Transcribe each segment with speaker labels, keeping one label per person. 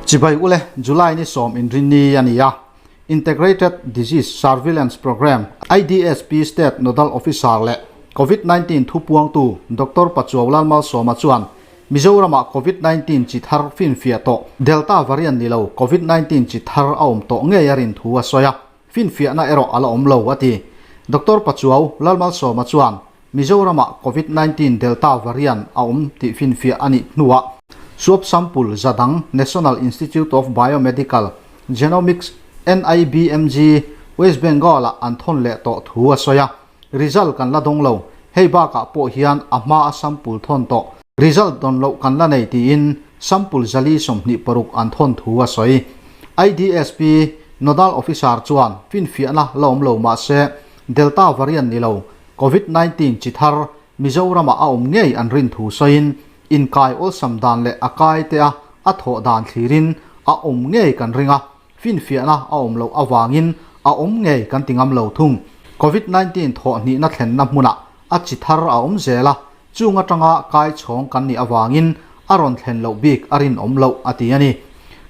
Speaker 1: Chibai ule, July ni sawm inrinni a ni a, Integrated Disease Surveillance Programme, IDSP, State Nodal Officer leh Covid 19 thupuangtu Doctor Pachuau Lalmalsawma chuan Mizoramah Covid 19 chi thar finfiah tawh Delta variant ni lo Covid 19 chi thar a awm tawh ngei a rin thu a sawi a, finfiahna erawh a la awm lo a ti. Doctor Pachuau Lalmalsawma chuan Mizoramah Covid 19 Delta variant a awm tih finfiah a nih hnuah swab sample za dang National Institute of Biomedical Genomics, NIBMG, West Bengal-ah an thawn leh tawh thu a sawi a. Result kan la dawng lo, hei bakah pawh hian a hma a sample thawn tawh. Result dawn loh kan la nei tiin sample zali 26 an thawn thu a sawi. IDSP Nodal Officer chuan finfiahna la awm lo mahse Delta variant ni lo Covid 19 chi thar Mizoramah a awm ngei an rin thu sawiin inkai awlsam dan leh a kai te a a thawh dan thlirin a awm ngei kan ring a, finfiahna a awm loh avangin a awm ngei kan ti ngam lo thung. Covid 19 thawh hnihna thlenna hmunah a chi thar a awm zel a, chung atanga kai chhawng kan nih avangin a rawn thlen loh bik a rinawm loh a ti a ni.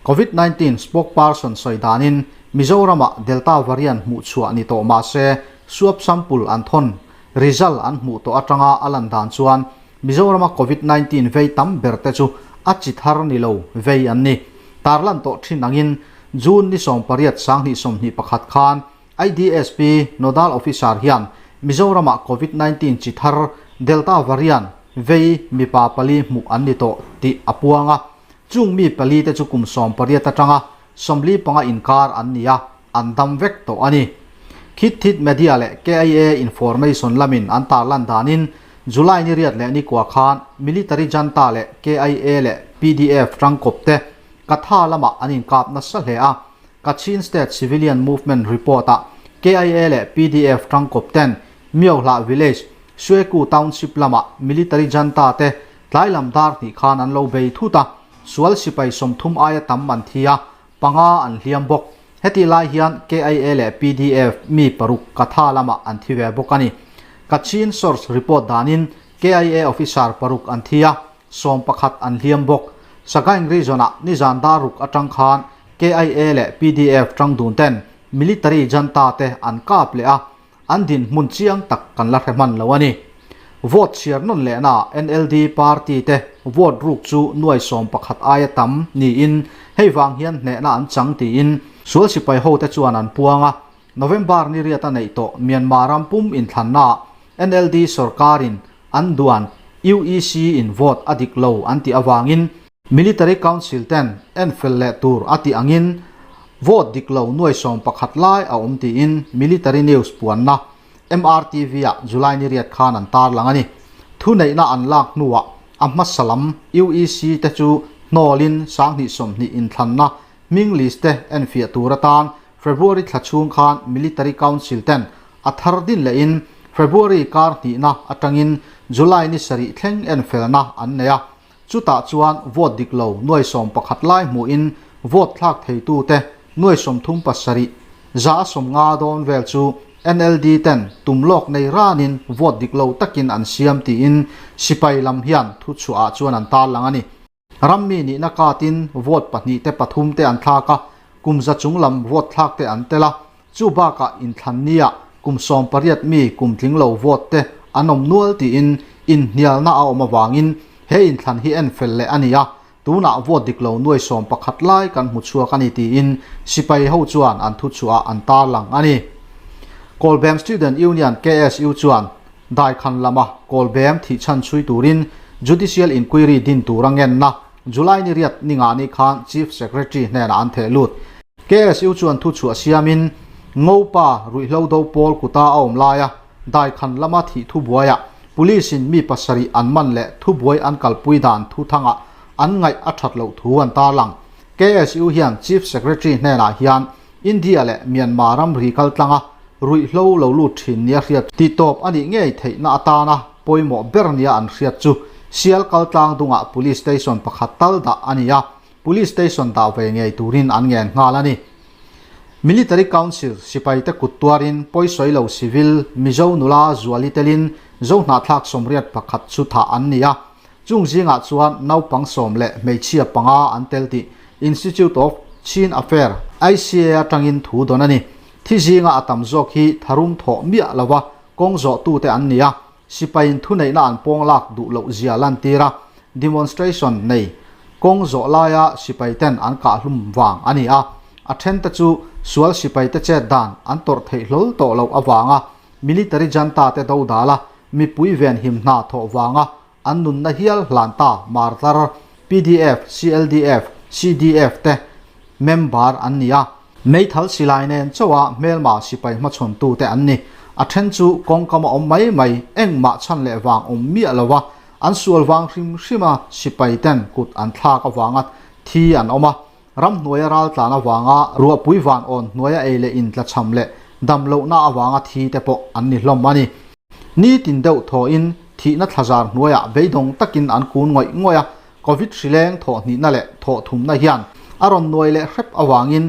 Speaker 1: Covid 19 spokesperson sawi danin Mizoramah Delta variant hmuh chhuah ni tawh mah se swab sample an thawn result an hmuh tawh atanga a lan dan chuan Mizorama Covid 19 vei tam ber te chu a chi thar ni lo vei an ni. Tarlan tawh thin angin June ni 18 2021 khan IDSP Nodal Officer hian Mizoramah Covid 19 chi thar Delta variant vei mipa pali hmuh an ni tawh tih a puang a. Chung mi pali te chu kum 18 atanga 45 inkar an ni a, an dam vek tawh a ni. Khit Thit Media leh KIA Information lamin an tarlan danin July ni riat leh ni kua khan Military Junta leh KIA leh PDF tangkawp te Katha lamah an inkap nasa hle a. Kachin State Civilian Movement report-ah KIA leh PDF tangkawp ten Myohlah Village, Sueku Township lamah Military Junta te tlai lam dar hnih khan an lo bei thut a, sual sipai 30 aia tam an thi a, panga an hliam bawk. Hetih lai hian KIA leh PDF mi paruk Katha lamah an thi ve bawk a ni. Kachin source report danin KIA officer paruk an thi a, 11 an hliam bawk. Sagaing region-ah nizan dar ruk atang khan KIA leh PDF tang dun ten military junta te an kap leh a, an dinhmun chiang tak kan la hre hman lo a ni. Vote chhiar nawn lehna NLD party te vote ruk chu nuai 11 aia tam niin hei vang hian hnehna an chang tiin sual sipai ho te chuan an puang a. November ni riat a neih tawh Myanmar ram pum inthlannaah NLD sorkarin an duan UEC in vote a dik lo an tih avangin Military Council ten enfel leh tur a tih angin vote dik lo nuai 11 lai a awm tiin Military News puanna MRTV-ah July ni riat khan an tarlang a ni. Thuneihna an lak hnuah a hmasa lam UEC te chu hnawlin 2020 inthlanna hming list te enfiah tur atan February thla chhung khan Military Council ten a thar din lehin February kar hnihna atangin July ni sarih thleng enfelna an nei a. Chutah chuan vote dik lo nuai 11 lai hmuhin vote thlak theitute nuai 37 za 50 dawn vel chu NLD ten tum lawk nei ranin vote dik lo takin an siam tiin sipai lam hian thuchhuah ah chuan an tarlang a ni. Rammi nihna katin vote pahnih te pathum te an thlak a, kum za chung lam vote thlak te an tel a, chu bakah inthlan nia kum 18 mi kum tling lo vote te an awm nual tiin inhnialna a awm avangin he inthlan hi enfel leh a ni a, tunah vote dik lo nuai 11 lai kan hmu chhuak a ni tiin sipai ho chuan an thuchhuah an tarlang a ni. Kawlbem Student Union KSU chuan Daikhan lama Kawlbem thihchhan chhui turin Judicial Inquiry din tur a ngenna July ni riat ni nga ni khan Chief Secretary hnenah an theh lut. KSU chuan thuchhuah siamin Ngopa ruihhlo do pawl kuta a awm laia Daikhan lama thih thubuaiah Police in mi pasarih an man leh thubuai an kalpui dan thu thangah an ngaih a that loh thu an tarlang. KSU hian Chief Secretary hnenah hian India leh Myanmar ram ri kal tlanga ruihhlo lo lut thin nia hriat titawp a nih ngei theihna atana pawimawh ber nia an hriat chu Sial kal tlang dungah Police Station pakhat tal dah a ni a, Police Station dah ve ngei turin an ngen nghal a ni. Military Council sipai te kut tuarin pawisawi lo civil Mizo nula zuali telin Zo hnahthlak 81 chu thah an ni a, chung zingah chuan naupang sawm leh hmeichhia panga an tel tih Institute of Chin Affair, ICA, atangin thu dawn a ni. Thi zinga a tam zawk hi tharum thawh miah lova kawng zawhtute an ni a, Sipaiin thuneihna an pawng lak duh loh zia lantir a, demonstration nei kawng zawh laia sipaiten an kahhlum vang a ni a, a thente chu sual sipaite chet dan an tawrh theih hlawl tawh loh avanga military junta te dodal a, mipui venhim hna thawh vanga an nunna hial hlan ta martar pdf, CLDF, CDF te member an ni a. Meithal silai nen chauha hmelma sipai hmachhawntute an ni. A then chu kawngkam a awm mai mai, engmah chhan leh vang awm miah lo va, an sual vang hrim hrima sipai ten kut an thlak avanga thi an awm a. Ramhnuaia raltlan avanga ruahpui van awn hnuaia ei leh in tlachham leh dam lohna avanga thi te pawh an ni hlawm a ni. Nitin deuh thawhin thihna thlazar hnuaiah beidawng takin an kun ngawih ngawih a, Covid hrileng thawhhnihna leh thawhthumna hian a rawn nuai leh hrep avangin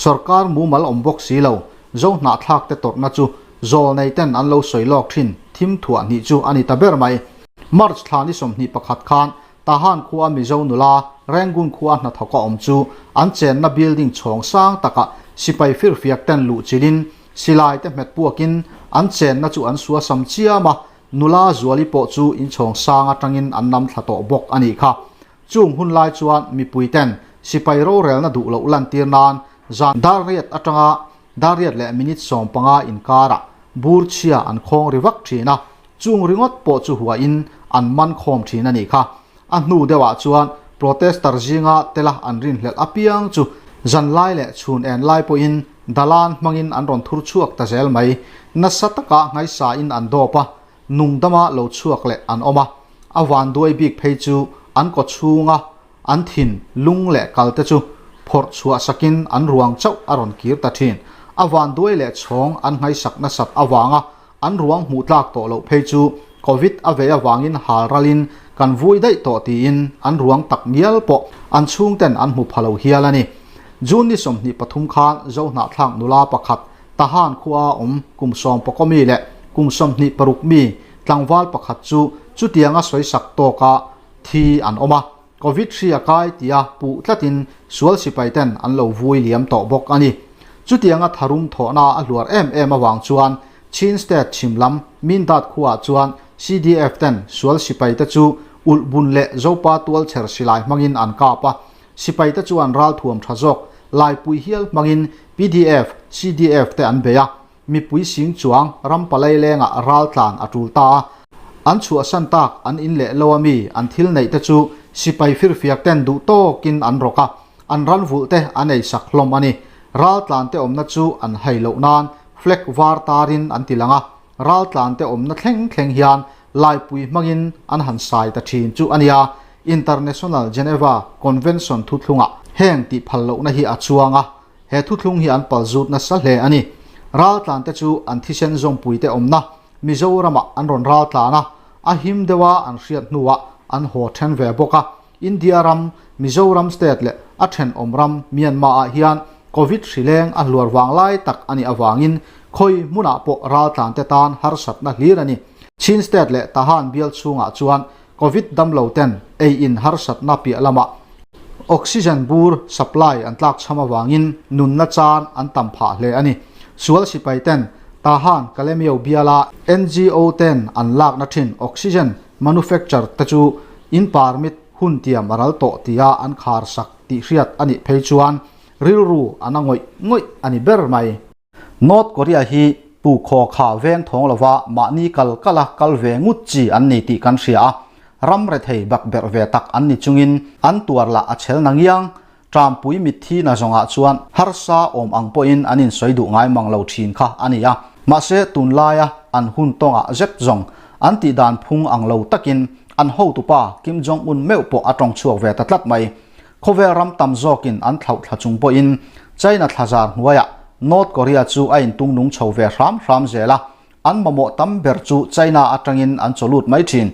Speaker 1: sawrkar mumal awm bawk si lo, zo hnahthlakte tawrhna chu zawl neiten an lo sawi lawk thin thim thuah hnih chu a ni ta ber mai. March thla ni 21 khan Tahan khua Mizo nula Rangoon khua hnathawka awm chu an chenna building chhawng sang takah sipai firfiak ten luh chilhin silai te hmet puakin an chenna chu an suasam chiam a, Nula Zuali pawh chu inchhawng sang atangin an nam thla tawh bawk a nih kha. Chung hun lai chuan mipui ten sipai rorelna duh loh lantir nan zan dar riat atanga dar riat leh minute 15 inkarah bur chhia an khawng ri vak thin a, chung ringawt pawh chu huahin an man khawm thin a nih kha. A hnu deuhah chuan protester zinga tela an rinhlelh apiang chu zan lai leh chhun en lai pawhin dalan hmangin an rawn thur chhuak ta zel mai. Nasa taka ngaisain an dawp a, nungdama lo chhuak leh an awm a. A vanduai bik phei chu an kaw chhunga an thin lung leh kal te chu phawrh chhuah sakin an ruang chauh a rawn kir ta thin. A vanduai leh chhawng an nghaisak nasat avanga An ruang hmuh tlak tawh loh phei chu Covid a vei avangin hal ralin kan vui daih tawh tiin an ruang tak ngial pawh an chhungten an hmu pha lo hial a ni. June ni 23 khan Zohnahthlak nula pakhat Tahan khua awm kum sawm pakaw mi leh kum 26 mi tlangval pakhat chu chutianga sawisak tawka thi an awm a, Covid hri a kai tia puh tlatin sual sipaiten an lo vui liam tawh bawk a ni. Chutianga tharum thawhna a hluar em em avang chuan Chin State chhim lam Mindat khuaah chuan CDF ten sual sipaite chu ulh bun leh Zopa tualchher silai hmangin an kap a, sipaite chuan ralthuam tha zawk laipui hial hmangin pdf, CDF te an bei a, mipui sing chuang ram palai lengah raltlan a tul ta a, an chhuahsan tak an in leh lo a mi an thil neih te chu sipai firfiak ten duh tawkin an rawk a, an ran vulh te an ei sak hlawm a ni. Raltlan te awmna chu an hai loh nan flag var tarin an ti lang a, raltlan te awmna thleng thleng hian laipui hmangin an han sai ta thin chu a nia. International Geneva Convention thuthlungah heng tih phal lohna hi a chuang a, He thuthlung hi an palzut nasa hle a ni. Raltlante chu an thisen zawmpuite awmna Mizoramah an rawn raltlan a, a him deuha an hriat hnuah an haw then ve bawk a. India ram, Mizoram state leh a thenawm ram Myanmar-ah hian Covid hrileng a hluar vang lai tak a nih avangin khawi hmunah pawh raltlante tan harsatna hlir a ni. Chin state leh Tahan bial chhungah chuan Covid damlo ten ei in harsatna piah lamah oxygen bur supply an tlak chham avangin nunna chan an tam phah hle a ni. Sual sipai ten Tahan Kalemyo biala NGO ten an lakna thin oxygen manufacture te chu in permit hun tiam a ral tawh tia an khar sak tih hriat a nih phei chuan rilru an a ngawih ngawih a ni ber mai. North Korea hi tu khaw kha veng thawng lova mahni kal kala kal ve ngut chi an ni tih kan hria a, ram rethei bak berh ve tak an ni chungin an tuar lah a chhel na ngiang. Trampui mitthi na zawngah chuan harsa awm ang pawhin an insawi duh ngai mang lo thin kha a ni a. Mahse tunlaia an hun tawngah zet zawng an tih dan phung ang lo takin an hotupa Kim Jong-un meuh pawh a tawng chhuak ve ta tlat mai. Khawvel ram tam zawkin an thlauh thla chung pawhin China thlazar hnuaiah North Korea chu a intung nung chho ve hram hram zel a, an mamawh tam ber chu China atangin an chaw lut mai thin.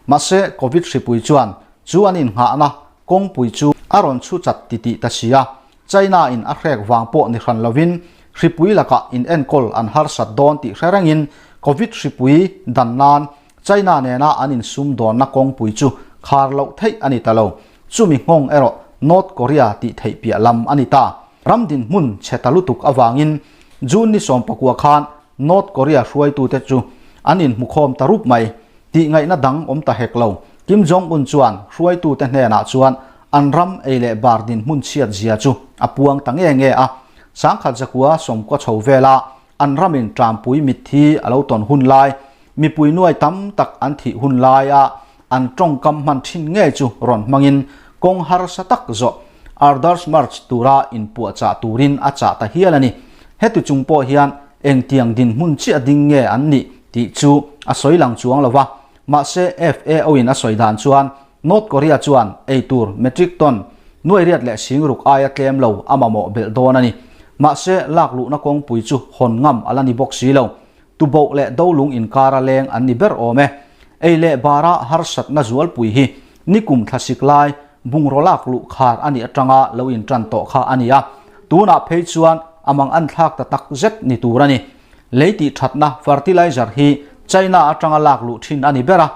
Speaker 1: Mahse, Covid hripui chuan chu an innghahna kawngpui chu a rawn chhu chat titih ta si a, China in a hrek vang pawh ni hran lovin hripui lakah inenkawl an harsat dawn tih hre rengin Covid hripui dan nan China nena an insum dawnna kawngpui chu khar loh theih a ni ta lo. Chumi nghawng erawh North Korea tih theih piah lam a ni ta. Ram dinhmun chhe ta lutuk avangin June ni 19 khan North Korea hruaitute chu an inhmukhawm ta rup mai. Tih ngaihna dang awm ta hek lo. Kim Jong Un chuan hruaitute hnenah chuan an ram ei leh bar dinhmun chhiat zia chu a puang ta nge nge a. 1990 chho vela an ramin ṭampui mitthi a lo tawn hun lai, mipui nuai tam tak an thih hun laia an ṭawngkam hman ṭhin ngei chu rawn hmangin kawng harsa tak zawh Arders March tura inpuahchah turin a chah ta hial a ni. Heti chung pawh hian engtiang dinhmun chiah ding nge an nih tih chu a sawi lang chuang lo va, mahse FAO-in a sawi dan chuan North Korea chuan eitur metric ton nuai riat leh singruk aia tlem lo a mamawh belh dawn a ni. Mahse lakluhna kawngpui chu hawn ngam a la ni bawk si lo. Tuboh leh dolung inkara leng an ni ber awm e. Ei leh bara harsatna zualpui hi nikum thlasik lai bungraw lak luh khar a nih atanga lo intan tawh kha a ni a. Tunah phei chuan a mang an thlak ta tak zet ni tur a ni. Lei tih thatna fertilizer hi China atanga lak luh thin a ni ber a.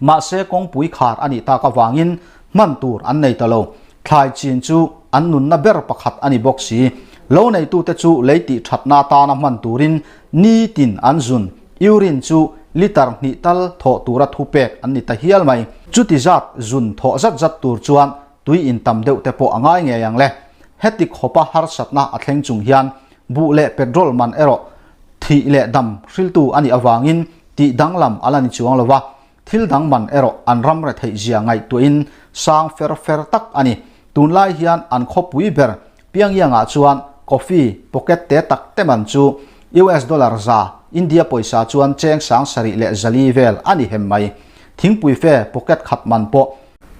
Speaker 1: Mahse kawngpui khar a nih tak avangin hman tur an nei ta lo. Thlai chin chu an nunna ber pakhat a ni bawk si. Lo neitute chu lei tih thatna atana hman turin nitin an zun, urine, chu litre hnih tal thawh tura thu pek an ni ta hial mai. Chuti zat zun thawh zat zat tur chuan tui in tam deuh te pawh a ngai ngei ang le. Heti khawpa harsatna a thleng chung hian buh leh petrol man erawh thih leh dam hriltu a nih avangin tih danglam a la ni chuang lo va, thil dang man erawh an ram retheih zia ngaihtuahin sang fer fer tak a ni. Tunlai hian an khawpui ber Pyongyang-ah chuan coffee pocket te tak te man chu US dollar za, India pawisa chuan cheng 7400 vel a ni hem mai. Thingpui fe pocket khat man pawh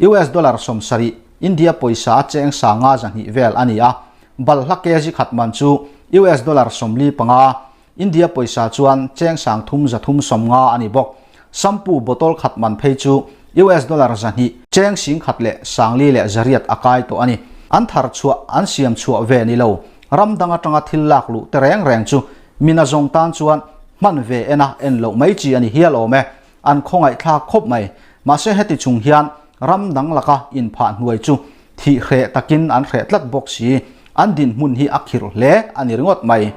Speaker 1: US dollar 70, India pawisa cheng 5200 vel a ni a. Balhla kg khat man chu US dollar 45, India pawisa chuan cheng 3350 a ni bawk. Shampoo bottle khat man phei chu US dollar 200, cheng 1408 a kai tawh a ni. An thar chhuah, an siam chhuah ve ni lo. Ram dang atanga thil lak luh te reng reng chu mina zawng tan chuan hman ve ena en loh mai chi a ni hial awm e. An khawngaihthlak khawp mai. Mahse heti chung hian ram dang laka inphah hnuai chu thih hreh takin an hreh tlat bawk si. An dinhmun hi a khirh hle a ni ringawt mai.